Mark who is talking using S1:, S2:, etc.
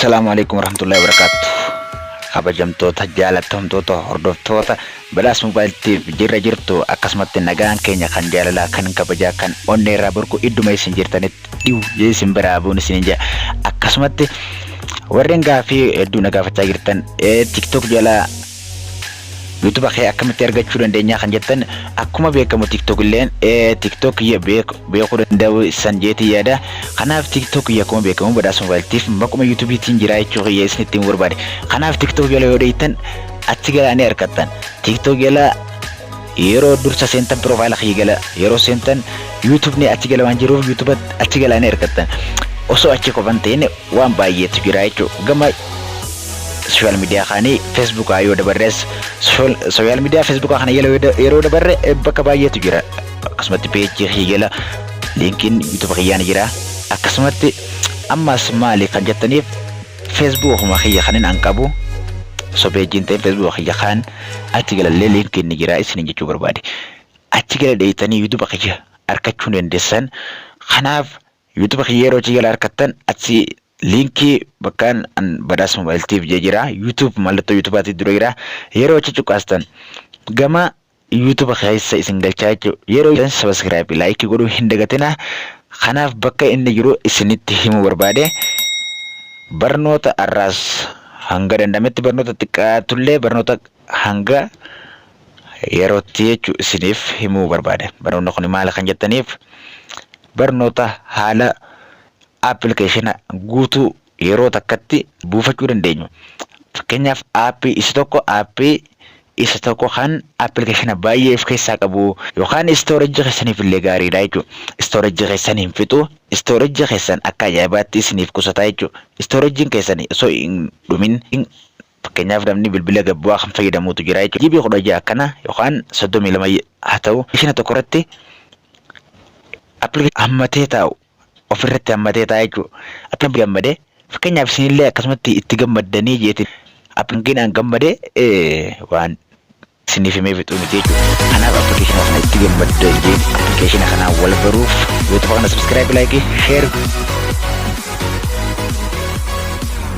S1: Assalaamu alaikum warahmatullahi wabarakatuh. Kabajamtoota, jaalatamtoota, hordoftoota Badhaas Mobile TV jirra jirtu, akkasumatti nagaan keenya kan jaalalaa, kan kabajaa, kan onnee irraa burqu idduma isin jirtanitti dhiyu isin biraa bu'uun isiniin jedha. Akkasumatti warreen gaafii hedduu na gaafachaa jirtan, TikTok jalaa YouTube kee akkamitti argachuu dandeenya kan jettan, akkuma beekamu TikTok illeen TikTok kiyya beekuu danda'u san jeetii yaada. Kanaaf TikTok kiyya akkuma beekamu Badhaas Mobile TV maquma YouTubeetiin jira jechuu kiyya isinitti himuu barbaade. Kanaaf TikTok jala yoo dheeytan achi galaa ni argattan. TikTok jala yeroo dursa seentan, profile kiyya gala yeroo seentan, YouTube ni achi gala waan jiruuf YouTube achi galaa ni argattan. Osoo achi qofan ta'in waan baay'eetu jira jechuudha. Gama social media kaanii Facebook yoo dabarres, social media Facebook kana yeroo dabarre bakka baay'eetu jira. Akkasumatti peejii kiyya jala linkiin YouTube kiyyaa ni jira. Akkasumatti ammas maali kan jettaniif, Facebook kuma kiyya kanin an qabu osoo peejiin ta'e, Facebook kiyya kaan achi galallee linkiin ni jira isiniin jechuu barbaade. Achi gala dheeytanii YouTube kiyya argachuu dandeessan. Kanaaf YouTube kiyya yeroo achi gala argattan, achi linkii bakkaan an Badhaas Mobile TV jee jira. YouTube mallattoo YouTubeatii dura jira. Yeroo achi cuqaastan gama YouTube keessa isin galchaa jechuudha. Yeroo subscribe, like godhuu hin dagatina. Kanaaf bakka inni jiru isinitti himuu barbaade. Barnoota har'aas hanga danda'ametti barnoota xiqqaatullee barnoota hanga yerootti jechuu isiniif himuu barbaade. Barnoonni kun maal kan jettaniif, barnoota haala appilikeeshina guutuu yeroo takkatti buufachuu dandeenyu. Fakkeenyaaf aappii isa tokko, aappii isa tokko kan appilikeeshina baay'ee of keessaa qabu yookaan storage keessaniif illee gaariidha jechuudha. Storage keessan hin fixu, storage keessan akka ajaa'ibaatti isiniif qusata jechuudha. Storageiin keessan osoo hin dhumin, fakkeenyaaf namni bilbila gabbu'aa kan fayyadamutu jira jechuudha. GB 16 akkana yookaan 32 haa ta'u, ishina tokko irratti appilikeeshinii hammatee taa'u ofirratti hammatee taa'aa jechuudha. Akka gammadee, fakkeenyaaf isinillee akkasumatti itti gammaddanii jeetiin appilikeeshinaan gammadee waan isiniif himee fixuu miti jechuudha. Kanaaf appilikeeshina kana itti gammaddan jee appilikeeshina kanaan wal baruuf YouTube kana subscribe, like, share